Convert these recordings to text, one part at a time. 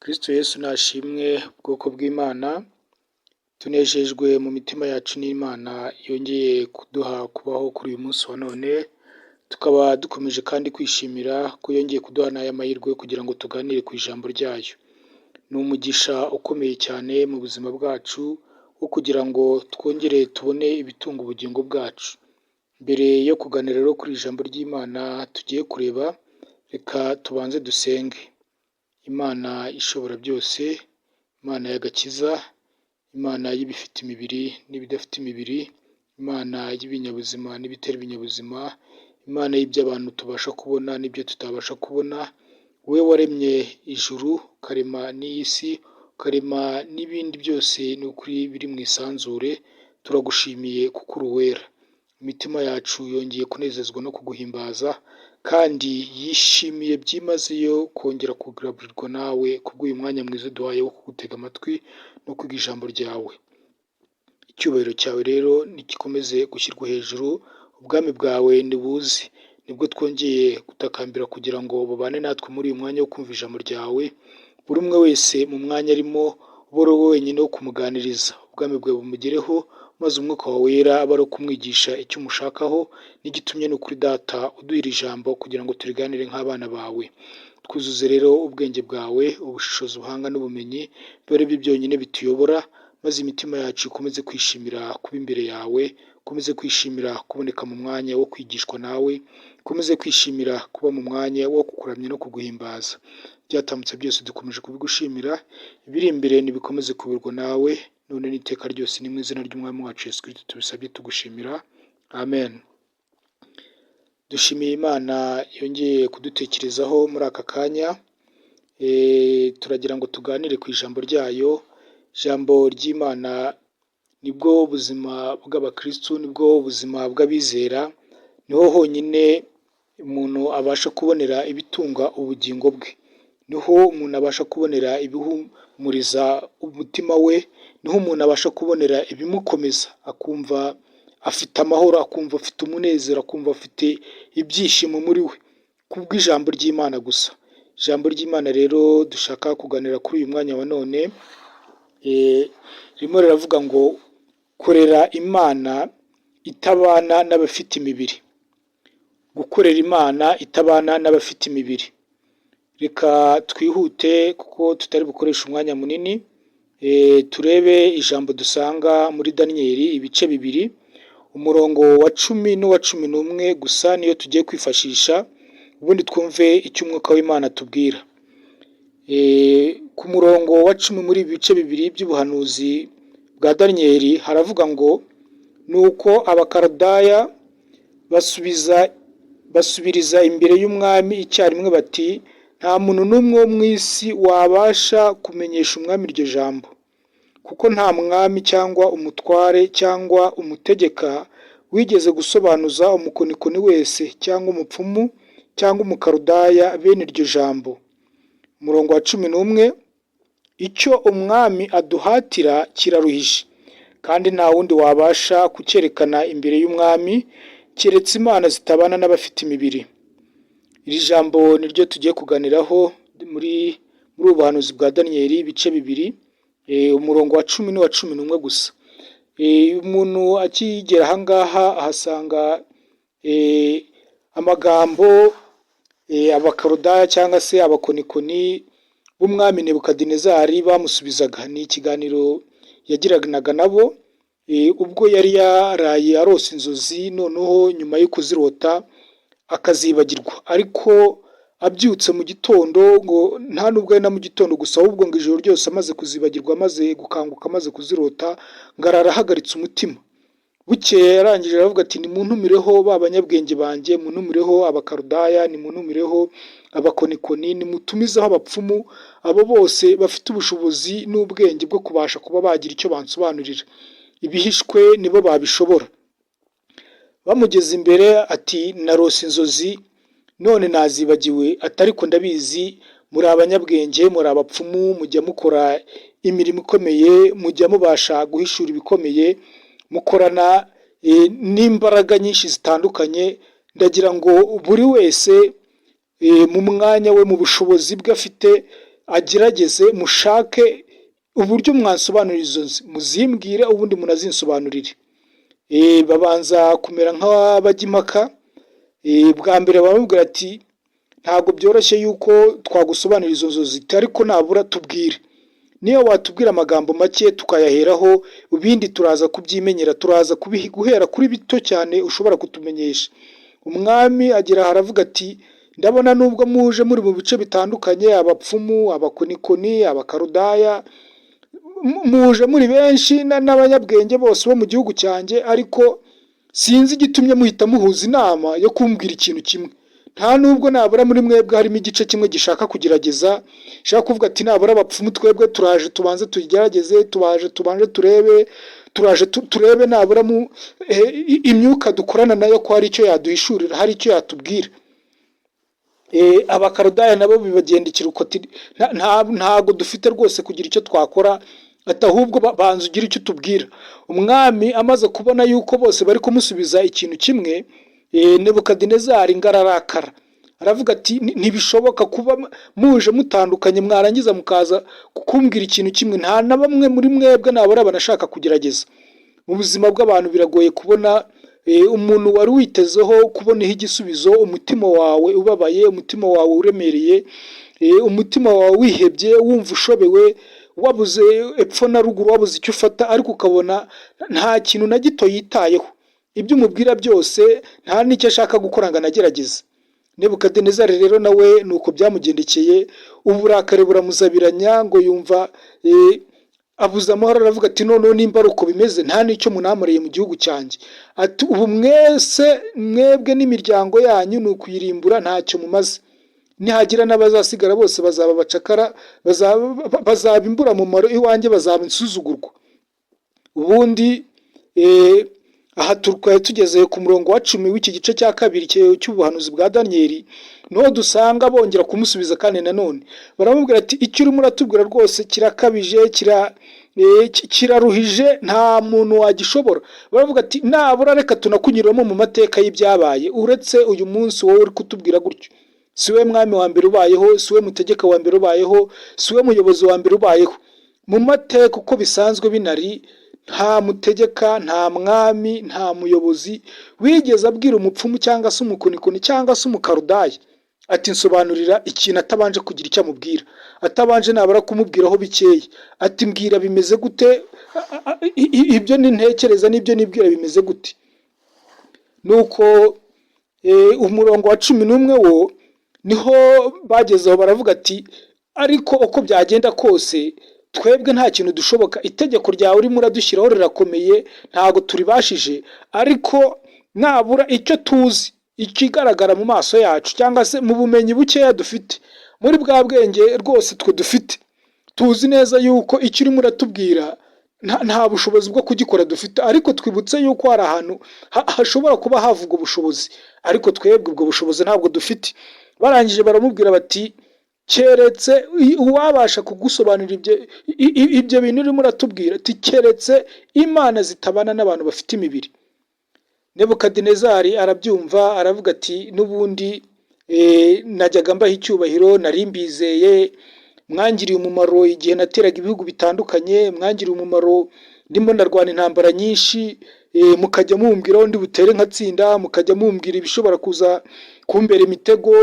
Kristo Yesu nashimwe, bwoko bw'Imana, tunejejwe mu mitima yacu n'Imana yongeye kuduha kubaho kuri uyu munsi wa none, tukaba dukomeje kandi kwishimira ko yongeye kuduha n'aya mahirwe kugira ngo tuganire ku ijambo ryayo. Ni umugisha ukomeye cyane mu buzima bwacu wo kugira ngo twongere tubone ibitunga ubugingo bwacu. Mbere yo kuganira rero kuri iri jambo ry'Imana tugiye kureba, reka tubanze dusenge. Imana ishobora byose, Imana y'agakiza, Imana y'ibifite imibiri n'ibidafite imibiri, Imana y'ibinyabuzima n'ibitari ibinyabuzima, Imana y'iby'abantu tubasha kubona n'ibyo tutabasha kubona, wowe waremye ijuru ukarema n'iyi si, ukarema n'ibindi byose ni ukuri biri mu isanzure, turagushimiye kuko uri uwera. Imitima yacu yongeye kunezezwa no kuguhimbaza kandi yishimiye byimazeyo kongera kugaburirwa nawe kubw'uyu mwanya mwiza uduhaye wo kugutega amatwi no kwiga ijambo ryawe. Icyubahiro cyawe rero nigikomeze gushyirwa hejuru, ubwami bwawe nibuze, nibwo twongeye gutakambira kugira ngo bubane natwe muri uyu mwanya wo kumva ijambo ryawe, buri umwe wese mu mwanya arimo ube ari wowe wenyine wo kumuganiriza, ubwami bwawe bumugereho, maze umwuka wawe wera abe ari kumwigisha icyo umushakaho n'igitumye ni ukuri Data uduha iri jambo kugira ngo turiganire nk'abana bawe. Twuzuze rero ubwenge bwawe, ubushishozi, ubuhanga n'ubumenyi, bibe ari byo byonyine bituyobora, maze imitima yacu ikomeze kwishimira kuba imbere yawe, ikomeze kwishimira kuboneka mu mwanya wo kwigishwa nawe, ikomeze kwishimira kuba mu mwanya wo kukuramya no kuguhimbaza. Ibyatambutse byose dukomeje kubigushimira, ibiri imbere nibikomeze kuyoborwa nawe, none n'iteka ryose, ni mu izina ry'Umwami wacu Yesu Kristo tubisabye tugushimira, amen. Dushimiye Imana yongeye kudutekerezaho muri aka kanya, turagira ngo tuganire ku ijambo ryayo. Ijambo ry'Imana nibwo buzima bw'abakristu, nibwo buzima bw'abizera, niho honyine umuntu abasha kubonera ibitunga ubugingo bwe, niho umuntu abasha kubonera ibihumuriza umutima we, niho umuntu abasha kubonera ibimukomeza, akumva afite amahoro, akumva afite umunezero, akumva afite ibyishimo muri we, kubw'ijambo ry'Imana gusa. Ijambo ry'Imana rero dushaka kuganira kuri uyu mwanya wa none, ririmo riravuga ngo korera Imana itabana n'abafite imibiri. Gukorera Imana itabana n'abafite imibiri. Reka twihute kuko tutari bukoreshe umwanya munini, turebe ijambo dusanga muri Daniyeli ibice 2, umurongo wa 10 n'uwa 11 gusa niyo tugiye kwifashisha, ubundi twumve icyo umwuka w'Imana atubwira. Ku murongo wa 10 muri ibi bice 2 by'ubuhanuzi bwa Daniyeli haravuga ngo: "Nuko Abakaludaya basubiza basubiriza imbere y'umwami icyarimwe bati: 'Nta muntu n'umwe wo mu isi wabasha kumenyesha umwami iryo jambo, kuko nta mwami cyangwa umutware cyangwa umutegeka wigeze gusobanuza umukonikoni wese cyangwa umupfumu cyangwa Umukaludaya bene iryo jambo.'" Umurongo wa 11: "Icyo umwami aduhatira kiraruhije, kandi nta wundi wabasha kucyerekana imbere y'umwami keretse imana zitabana n'abafite imibiri." Iri jambo niryo tugiye kuganiraho muri ubu buhanuzi bwa Daniyeli ibice 2, umurongo wa 10 n'uwa 11 gusa. Umuntu akigera aha ngaha ahasanga amagambo Abakaludaya cyangwa se abakonikoni b'umwami Nebukadinezari bamusubizaga. Ni ikiganiro yagiranaga nabo ubwo yari yaraye arose inzozi, noneho nyuma yo kuzirota akazibagirwa, ariko abyutse mu gitondo, ngo nta nubwo ari na mu gitondo gusa, ahubwo ngo ijoro ryose amaze kuzibagirwa, amaze gukanguka amaze kuzirota, ngo arara ahagaritse umutima. Bukeye yarangije aravuga ati: "Nimuntumireho ba banyabwenge banjye, muntumireho Abakaludaya, nimuntumireho abakonikoni, nimutumizeho abapfumu, abo bose bafite ubushobozi n'ubwenge bwo kubasha kuba bagira icyo bansobanurira ibihishwe, nibo babishobora." Bamugeze imbere ati: "Narose inzozi none nazibagiwe," ati: "ariko ndabizi muri abanyabwenge, muri abapfumu, mujya mukora imirimo ikomeye, mujya mubasha guhishura ibikomeye, mukorana n'imbaraga nyinshi zitandukanye. Ndagira ngo buri wese mu mwanya we, mu bushobozi bwe afite, agerageze mushake uburyo mwasobanurira izo nzozi, muzimbwire ubundi munazinsobanurire. Babanza kumera nk'abajya impaka. Bwa mbere baramubwira ati: "Ntabwo byoroshye yuko twagusobanurira izo nzozi, ariko nabura tubwire, niyo watubwira amagambo make tukayaheraho, ibindi turaza kubyimenyera, turaza guhera kuri bito cyane ushobora kutumenyesha." Umwami agera aha aravuga ati: "Ndabona nubwo muje muri mu bice bitandukanye, abapfumu, abakonikoni, abakarudaya, muje muri benshi n'abanyabwenge bose bo mu gihugu cyanjye, ariko sinzi igitumye muhita muhuza inama yo kumbwira ikintu kimwe. Nta nubwo nabura muri mwebwe harimo igice kimwe gishaka kugerageza, gishaka kuvuga ati: 'Nabura abapfumu twebwe turaje tubanze tugerageze, tubaje tubanze turebe, turaje turebe nabura mu imyuka dukorana nayo ko hari icyo yaduhishurira, hari icyo yatubwira.'" Abakarudaya nabo bibagendekera uko, ati: "Ntago dufite rwose kugira icyo twakora," ati: "ahubwo banza ugire icyo utubwira." Umwami amaze kubona yuko bose bari kumusubiza ikintu kimwe, Nebukadinezari ngo ararakara, aravuga ati: "Ntibishoboka kuba muje mutandukanye, mwarangiza mukaza kumbwira ikintu kimwe. Nta na bamwe muri mwebwe nabura banashaka kugerageza." Mu buzima bw'abantu biragoye kubona umuntu wari witezeho kubonaho igisubizo, umutima wawe ubabaye, umutima wawe uremereye, umutima wawe wihebye, wumva ushobewe, wabuze epfo na ruguru, wabuze icyo ufata, ariko ukabona nta kintu na gito yitayeho, ibyo umubwira byose nta n'icyo ashaka gukora ngo anagerageze. Nebukadinezari rero nawe ni uko byamugendekeye, uburakari buramuzabiranya, ngo yumva abuze amahoro, aravuga ati: "Noneho nimba ari uko bimeze, nta n'icyo munamariye mu gihugu cyanjye," ati: "ubu mwese, mwebwe n'imiryango yanyu, ni ukuyirimbura, ntacyo mumaze. Nihagira n'abazasigara bose bazaba abacakara, bazaba imburamumaro iwanjye, bazaba insuzugurwa." Ubundi aha twari tugeze ku murongo wa 10 w'iki gice cya kabiri cy'ubuhanuzi bwa Daniyeli, niho dusanga bongera kumusubiza kandi nanone baramubwira ati: "Icyo urimo uratubwira rwose kirakabije, kiraruhije, nta muntu wagishobora." Baravuga ati: "Nabura reka tunakunyuramo mu mateka y'ibyabaye uretse uyu munsi. Wowe uri kutubwira gutyo, si we mwami wa mbere ubayeho, si we mutegeka wa mbere ubayeho, si we muyobozi wa mbere ubayeho. Mu mateka uko bisanzwe binari, nta mutegeka, nta mwami, nta muyobozi wigeze abwira umupfumu cyangwa se umukonikoni cyangwa se umukarudaya ati: 'Nsobanurira ikintu,' atabanje kugira icyo amubwira, atabanje nabura kumubwiraho bikeya, ati: 'Mbwira bimeze gute, ibyo nintekereza n'ibyo nibwira bimeze gute?'" Nuko umurongo wa 11 wo niho bagezeho baravuga ati: "Ariko uko byagenda kose, twebwe nta kintu dushoboka. Itegeko ryawe urimo uradushyiraho rirakomeye, ntabwo turibashije. Ariko nabura icyo tuzi, ikigaragara mu maso yacu cyangwa se mu bumenyi bukeya dufite, muri bwa bwenge rwose twe dufite, tuzi neza yuko icyo urimo uratubwira nta bushobozi bwo kugikora dufite. Ariko twibutse yuko hari ahantu hashobora kuba havuga ubushobozi, ariko twebwe ubwo bushobozi ntabwo dufite." Barangije baramubwira bati: "Keretse uwabasha kugusobanurira ibyo bintu urimo uratubwira," ati: "keretse imana zitabana n'abantu bafite imibiri." Nebukadinezari arabyumva, aravuga ati: "N'ubundi najyaga mbaha icyubahiro, nari mbizeye, mwangiriye umumaro igihe nateraga ibihugu bitandukanye, mwangiriye umumaro ndimo ndarwana intambara nyinshi, mukajya mumbwira aho ndi butere nkatsinda, mukajya mumbwira ibishobora kuza kumbera imitego,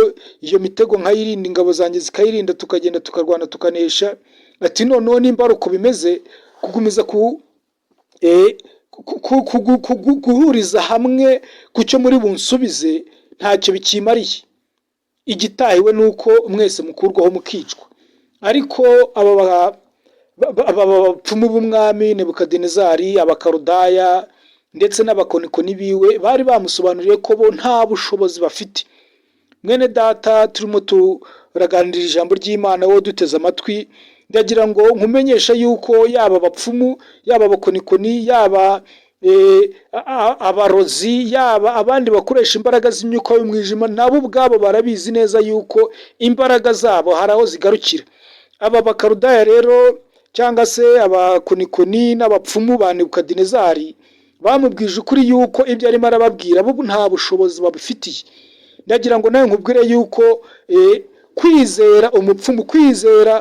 iyo mitego nkayirinda, ingabo zanjye zikayirinda, tukagenda tukarwana tukanesha." Ati: "Noneho nimba ari uko bimeze, kugumiza ku guhuriza hamwe ku cyo muri bunsubize ntacyo bikimariye. Igitahiwe ni uko mwese mukurwaho mukicwa." Ariko aba bapfumu b'umwami Nebukadinezari, abakarudaya ndetse n'abakonikoni biwe, bari bamusobanuriye ko bo nta bushobozi bafite. Mwene data turimo turaganira ijambo ry'Imana, wowe duteze amatwi, ndagira ngo nkumenyeshe yuko yaba abapfumu, yaba abakonikoni, yaba abarozi, yaba abandi bakoresha imbaraga z'imyuka y'umwijima, nabo ubwabo barabizi neza yuko imbaraga zabo hari aho zigarukira. Aba bakarudaya rero cyangwa se abakonikoni n'abapfumu ba Nebukadinezari bamubwije ukuri yuko ibyo arimo arababwira bo nta bushobozi babifitiye. Ndagira ngo nawe nkubwire yuko Kwizera umupfumu, kwizera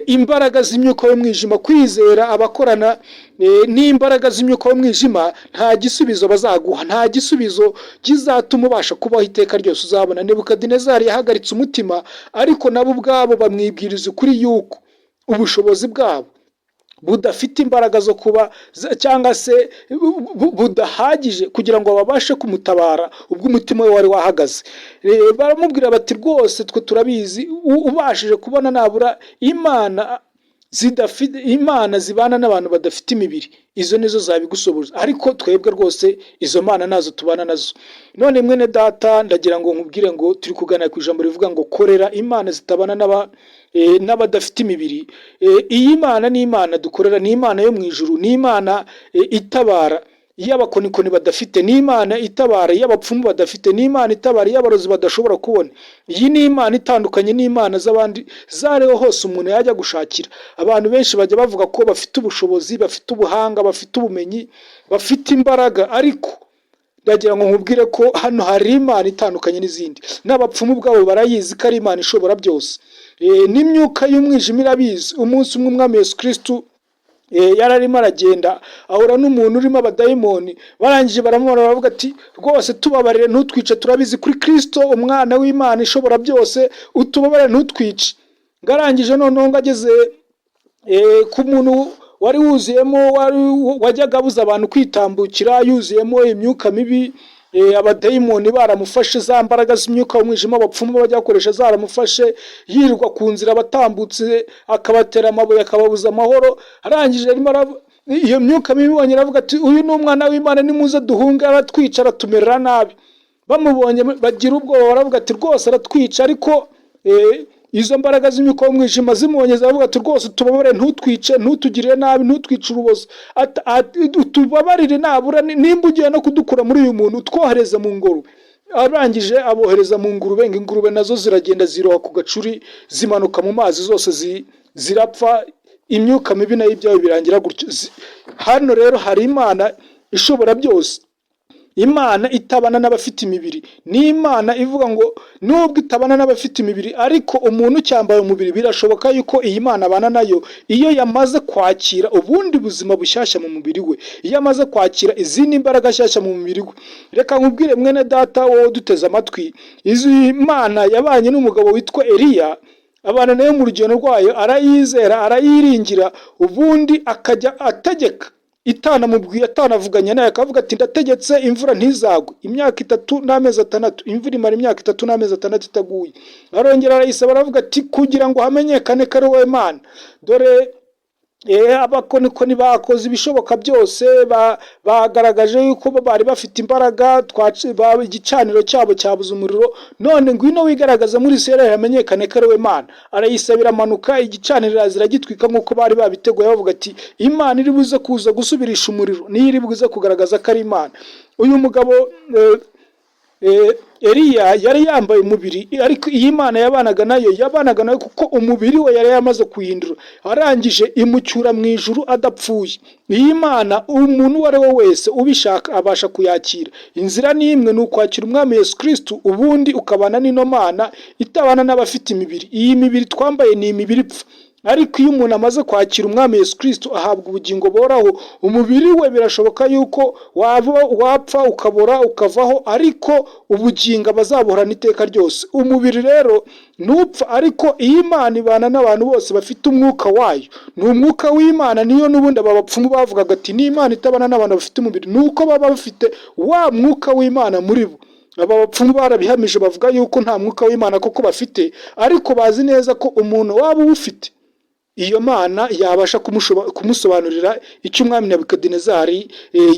imbaraga z'imyuka y'umwijima, kwizera abakorana n'imbaraga z'imyuka y'umwijima, nta gisubizo bazaguha, nta gisubizo kizatuma ubasha kubaho iteka ryose uzabona. Nebukadinezari yahagaritse umutima, ariko nabo ubwabo bamwibwiriza ukuri yuko ubushobozi bwabo budafite imbaraga zo kuba cyangwa se budahagije kugira ngo babashe kumutabara ubwo umutima we wari wahagaze. Baramubwira bati: "Rwose twe turabizi, ubashije kubona nabura imana zidafite, imana zibana n'abantu badafite imibiri, izo nizo zabigusoboza, ariko twebwe rwose izo mana nazo tubana nazo." None mwene data, ndagira ngo nkubwire ngo turi kuganira ku ijambo rivuga ngo korera imana zitabana n'abadafite imibiri. Iyi mana ni imana dukorera, ni imana yo mu ijuru, ni imana itabara iyo abakonikoni badafite, ni imana itabara iyo abapfumu badafite, ni imana itabara iyo abarozi badashobora kubona. Iyi ni imana itandukanye n'imana z'abandi zariho hose umuntu yajya gushakira. Abantu benshi bajya bavuga ko bafite ubushobozi, bafite ubuhanga, bafite ubumenyi, bafite imbaraga, ariko ndagira ngo nkubwire ko hano hari imana itandukanye n'izindi. N'abapfumu ubwabo barayizi ko ari imana ishobora byose. N'imyuka y'umwijima irabizi. Umunsi umwe umwami Yesu Kristu yari arimo aragenda, ahura n'umuntu urimo abadayimoni. Barangije baramubona, baravuga ati: "Rwose tubabarire ntutwice, turabizi kuri Kristo umwana w'Imana ishobora byose, utubabarire ntutwice." Ngarangije noneho ngo ageze ku muntu wari wuzuyemo, wari wajyaga abuza abantu kwitambukira, yuzuyemo imyuka mibi, abadayimoni baramufashe, za mbaraga z'imyuka y'umwijima abapfumu bajya bakoresha zaramufashe, yirirwa ku nzira abatambutse akabatera amabuye, akababuza amahoro. Arangije arimo iyo myuka mibi ibonye aravuga ati: "Uyu ni umwana w'Imana, nimuze duhunge, aratwica, aratumerera nabi." Bamubonye bagira ubwoba, baravuga ati: "Rwose aratwica." Ariko izo mbaraga z'imyuka y'umwijima zimubonye ziravuga ati: "Rwose tubabarire ntutwice, ntutugirire nabi, ntutwice urubozo, utubabarire nabura nimba ugiye no kudukura muri uyu muntu utwohereze mu ngurube." Arangije abohereza mu ngurube, ngo ingurube nazo ziragenda ziroha ku gacuri, zimanuka mu mazi zose zirapfa. Imyuka mibi nayo ibyayo birangira gutyo. Hano rero hari imana ishobora byose, imana itabana n'abafite imibiri. Ni imana ivuga ngo nubwo itabana n'abafite imibiri, ariko umuntu ucyambaye umubiri birashoboka yuko iyi mana abana nayo, iyo yamaze kwakira ubundi buzima bushyashya mu mubiri we, iyo amaze kwakira izindi mbaraga nshyashya mu mubiri we. Reka nkubwire mwene data, wowe uduteze amatwi, izi mana yabanye n'umugabo witwa Eliya, abana nayo mu rugendo rwayo, arayizera, arayiringira, ubundi akajya ategeka itanamubwiye, atanavuganye nawe, akavuga ati: "Ndategetse, imvura ntizagwe imyaka 3 n'amezi 6." Imvura imara imyaka 3 n'amezi 6 itaguye. Arongera arayisaba, aravuga ati: "Kugira ngo hamenyekane ko ari wowe Mana, dore abakonikoni bakoze ibishoboka byose, bagaragaje yuko bo bari bafite imbaraga, igicaniro cyabo cyabuze umuriro, none ngwino wigaragaza muri Isirayeli hamenyekane ko ari we Mana." Arayisabira, amanuka, igicaniro ziragitwika nk'uko bari babiteguye, bavuga ati: "Imana iri buze kuza gusubirisha umuriro niyo iri buze kugaragaza ko ari Imana." Uyu mugabo Eliya yari yambaye umubiri, ariko iyi Mana yabanaga nayo kuko umubiri we yari yamaze kuwuhindura, arangije imucyura mu ijuru adapfuye. Iyi Mana umuntu uwo ari we wese ubishaka abasha kuyakira. Inzira ni imwe, ni ukwakira umwami Yesu Kristu, ubundi ukabana n'ino Mana itabana n'abafite imibiri. Iyi mibiri twambaye ni imibiri ipfa, ariko iyo umuntu amaze kwakira umwami Yesu Kristo ahabwa ubugingo buhoraho. Umubiri we birashoboka yuko waba wapfa, ukabora, ukavaho, ariko ubugingo bazabuhorana iteka ryose. Umubiri rero ntupfa, ariko iyi Mana ibana n'abantu bose bafite umwuka wayo, ni umwuka w'Imana. Niyo n'ubundi aba bapfumu bavugaga ati: "Ni Imana itabana n'abantu bafite umubiri", ni uko baba bafite wa mwuka w'Imana muri bo. Aba bapfumu barabihamije, bavuga yuko nta mwuka w'Imana koko bafite, ariko bazi neza ko umuntu waba uwufite iyo mana yabasha kumusobanurira icyo umwami Nebukadinezari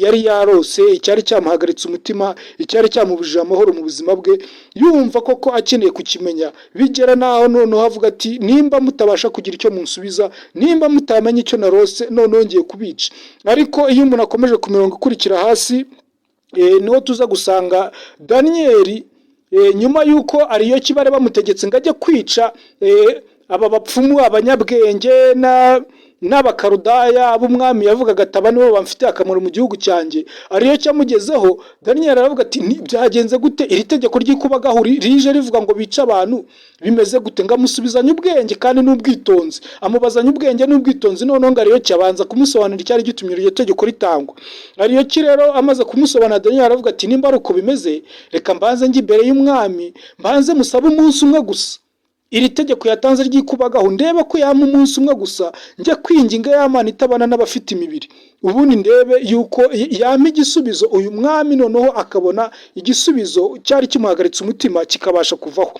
yari yarose, icyari cyamuhagaritse umutima, icyari cyamubujije amahoro mu buzima bwe, yumva koko akeneye kukimenya. Bigera naho noneho avuga ati: "Nimba mutabasha kugira icyo munsubiza, nimba mutamenya icyo narose, noneho ngiye kubica." Ariko iyo umuntu akomeje ku mirongo ikurikira hasi, niho tuza gusanga Daniyeli, nyuma y'uko Ariyoki bari bamutegetse ngo ajye kwica Aba bapfumu, abanyabwenge n'Abakarudaya b'umwami yavugaga ati: "Aba nibo bamfitiye akamaro mu gihugu cyanjye." Ariyo cyamugezeho, Daniyeli aravuga ati: "Byagenze gute? Iri tegeko ry'ikubagahu rije rivuga ngo bice abantu, bimeze gute?" Ngo amusubizanye ubwenge kandi n'ubwitonzi, amubazanye ubwenge n'ubwitonzi. Noneho ngo Ariyoki abanza kumusobanurira icyari gitumye iryo tegeko ritangwa. Ariyoki rero amaze kumusobanurira, Daniyeli aravuga ati: "Nimba ari uko bimeze, reka mbanze njye imbere y'umwami, mbanze musabe umunsi umwe gusa. Iri tegeko yatanze ry'ikubagahu, ndebe ko yampa umunsi umwe gusa, njya kwinginga ya Mana itabana n'abafite imibiri, ubundi ndebe yuko yampa igisubizo." Uyu mwami noneho akabona igisubizo cyari kimuhagaritse umutima kikabasha kuvaho.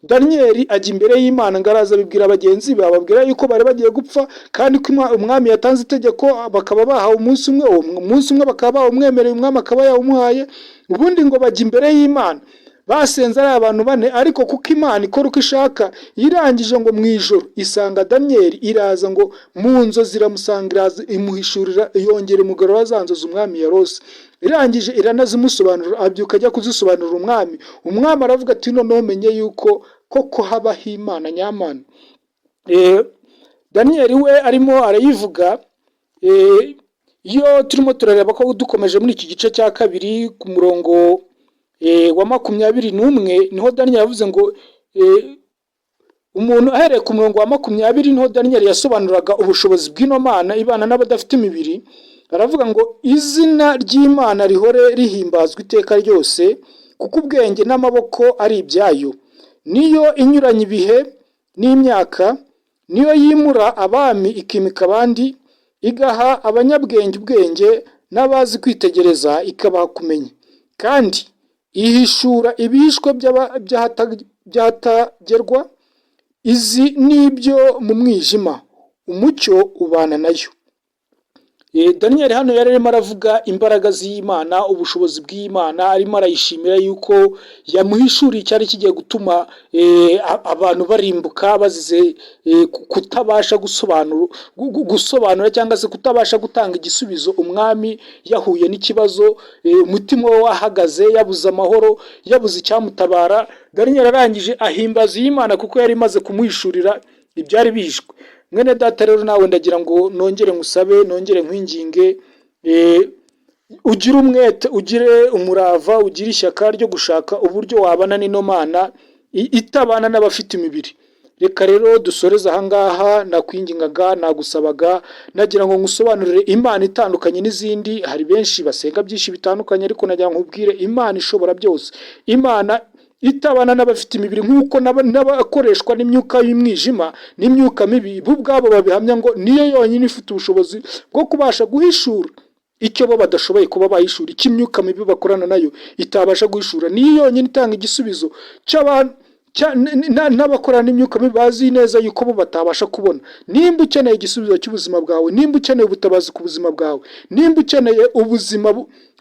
Daniyeli ajya imbere y'Imana, ngo araza abibwira bagenzi be, ababwira yuko bari bagiye gupfa kandi ko umwami yatanze itegeko, bakaba bahawe umunsi umwe. Uwo munsi umwe bakaba bawumwemereye, umwami akaba yawumuhaye. Ubundi ngo bajya imbere y'Imana, basenze ari abantu bane. Ariko kuko Imana ikora uko ishaka, irangije ngo mu ijoro isanga Daniyeli, iraza ngo mu nzozi iramusanga, iraza imuhishurira, yongera imugarura za nzozi umwami yarose. Irangije iranazimusobanurira, abyuka ajya kuzisobanurira umwami. Umwami aravuga ati: "Noneho menye yuko koko habaho Imana nyamana." Daniyeli we arimo arayivuga. Iyo turimo turareba ko dukomeje muri iki gice cya kabiri, ku murongo wa 21, niho Daniyeli yavuze ngo umuntu ahereye ku murongo wa 20, niho Daniyeli yasobanuraga ubushobozi bw'ino Mana ibana n'abadafite imibiri. Aravuga ngo: "Izina ry'Imana rihore rihimbazwa iteka ryose, kuko ubwenge n'amaboko ari ibyayo. Niyo inyuranya ibihe n'imyaka, niyo yimura abami ikimika abandi, igaha abanyabwenge ubwenge, n'abazi kwitegereza ikabaha kumenya. Kandi ihishura ibihishwe by'ahatagerwa, izi n'ibyo mu mwijima, umucyo ubana nayo." Daniel hano yari arimo aravuga imbaraga z'Imana, ubushobozi bw'Imana, arimo arayishimira yuko yamuhishuriye icyari kigiye gutuma abantu barimbuka bazize kutabasha gusobanura cyangwa se kutabasha gutanga igisubizo. Umwami yahuye n'ikibazo, umutima we wahagaze, yabuze amahoro, yabuze icyamutabara. Daniel arangije ahimbaza iyi Mana kuko yari imaze kumuhishurira ibyari bihishwe. Mwene data rero, nawe ndagira ngo nongere ngusabe, nongere nkwinginge, ugire umwete, ugire umurava, ugire ishyaka ryo gushaka uburyo wabana n'ino Mana itabana n'abafite imibiri. Reka rero dusoreze ahangaha. Nakwingingaga, nagusabaga, nagira ngo ngusobanurire Imana itandukanye n'izindi. Hari benshi basenga byinshi bitandukanye, ariko nagira ngo nkubwire Imana ishobora byose, Imana itabana n'abafite imibiri, nk'uko n'abakoreshwa n'imyuka y'umwijima n'imyuka mibi bo ubwabo babihamya ngo niyo yonyine ifite ubushobozi bwo kubasha guhishura icyo bo badashoboye kuba bahishura, icyo imyuka mibi bakorana nayo itabasha guhishura. Niyo yonyine itanga igisubizo cy'abantu n'abakorana n'imyuka mibi bazi neza yuko bo batabasha kubona. Nimba ukeneye igisubizo cy'ubuzima bwawe, nimba ukeneye ubutabazi ku buzima bwawe, nimba ukeneye ubuzima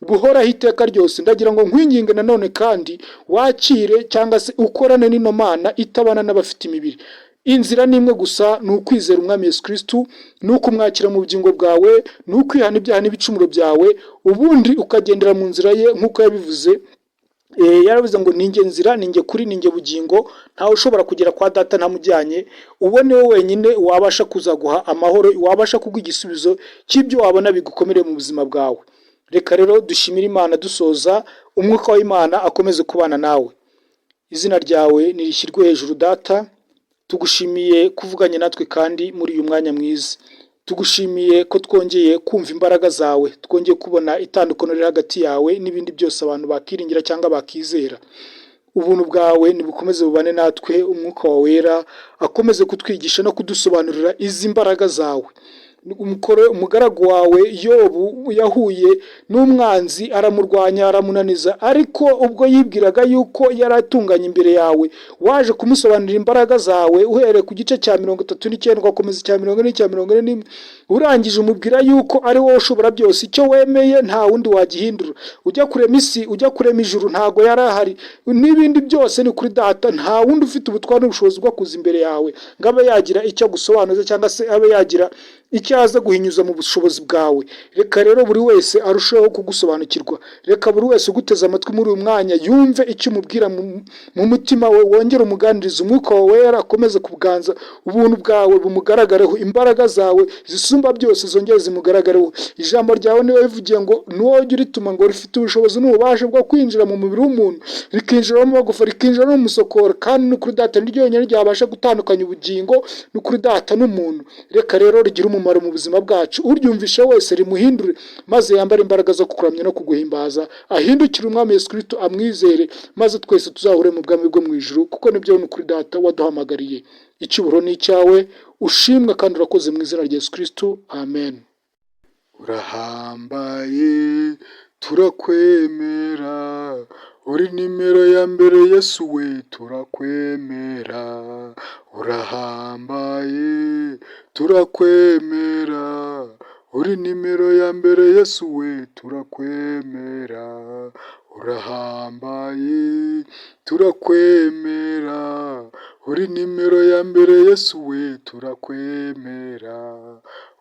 buhoraho iteka ryose, ndagira ngo nkwinginge nanone kandi wakire cyangwa se ukorane n'ino Mana itabana n'abafite imibiri. Inzira ni imwe gusa, ni ukwizera Umwami Yesu Kristu, ni ukumwakira mu bugingo bwawe, ni ukwihana ibyaha n'ibicumuro byawe, ubundi ukagendera mu nzira ye nk'uko yabivuze. Yaravuze ngo: "Ninjye nzira, ninjye kuri, ninjye bugingo, ntawe ushobora kugera kwa Data ntamujyanye." Uwo ni we wenyine wabasha kuzaguha amahoro, wabasha kuguha igisubizo cy'ibyo wabona bigukomereye mu buzima bwawe. Reka rero dushimire Imana dusoza. Umwuka w'Imana akomeze kubana nawe. Izina ryawe nirishyirwe hejuru, Data. Tugushimiye kuvuganye natwe kandi muri uyu mwanya mwiza. Tugushimiye ko twongeye kumva imbaraga zawe, twongeye kubona itandukaniro riri hagati yawe n'ibindi byose abantu bakiringira cyangwa bakizera. Ubuntu bwawe nibukomeze bubane natwe, Umwuka wawe Wera akomeze kutwigisha no kudusobanurira izi mbaraga zawe. Umugaragu wawe Yobu yahuye n'umwanzi, aramurwanya, aramunaniza, ariko ubwo yibwiraga yuko yari atunganye imbere yawe, waje kumusobanurira imbaraga zawe uhereye ku gice cya 39, ugakomeza icya 40, icya 41. Urangije umubwira yuko ari wowe ushobora byose, icyo wemeye nta wundi wagihindura. Ujya kurema isi, ujya kurema ijuru, ntago yari ahari, n'ibindi byose. Ni kuri Data, nta wundi ufite ubutware n'ubushobozi bwo kuza imbere yawe ngo abe yagira icyo agusobanuza cyangwa se abe yagira Icyo aza guhinyuza mu bushobozi bwawe. Reka rero buri wese arusheho kugusobanukirwa. Reka buri wese uguteze amatwi muri uyu mwanya yumve icyo umubwira mu mutima we, wongere umuganirize. Umwuka wawe Wera akomeze kuganza, ubuntu bwawe bumugaragareho, imbaraga zawe zisumba byose zongere zimugaragareho. Ijambo ryawe niwe wivugiye ngo niwowe ujya urituma, ngo rifite ubushobozi n'ububasha bwo kwinjira mu mubiri w'umuntu, rikinjira no mu magufa, rikinjira no mu musokoro. Kandi n'ukuri Data, ni ryo ryonyine ryabasha gutandukanya ubugingo n'ukuri Data n'umuntu. Reka rero rigire umumaro mu buzima bwacu, uryumvishe wese rimuhindure, maze yambare imbaraga zo kukuramya no kuguhimbaza, ahindukire Umwami Yesu Kristo, amwizere, maze twese tuzahure mu bwami bwo mu ijuru, kuko nibyo n'ukuri Data waduhamagariye. Icyubahiro ni icyawe, ushimwe kandi urakoze, mu izina rya Yesu Kristo, amen. Urahambaye, turakwemera, uri nimero ya mbere Yesu we, turakwemera. Urahambaye, turakwemera, uri nimero ya mbere Yesu we, turakwemera. Urahambaye, turakwemera, uri nimero ya mbere Yesu we, turakwemera.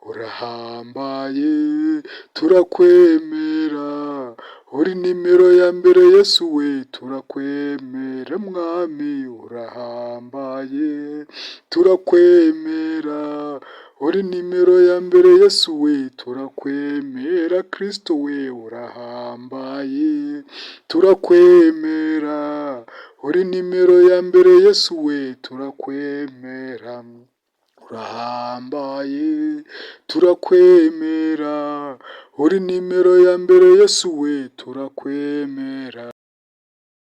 Urahambaye, turakwemera, uri nimero ya mbere Yesu we, turakwemera. Mwami, urahambaye, turakwemera, uri nimero ya mbere Yesu we, turakwemera. Kristo we, urahambaye, turakwemera, uri nimero ya mbere Yesu we, turakwemera. Urahambaye, turakwemera, uri nimero ya mbere Yesu we, turakwemera.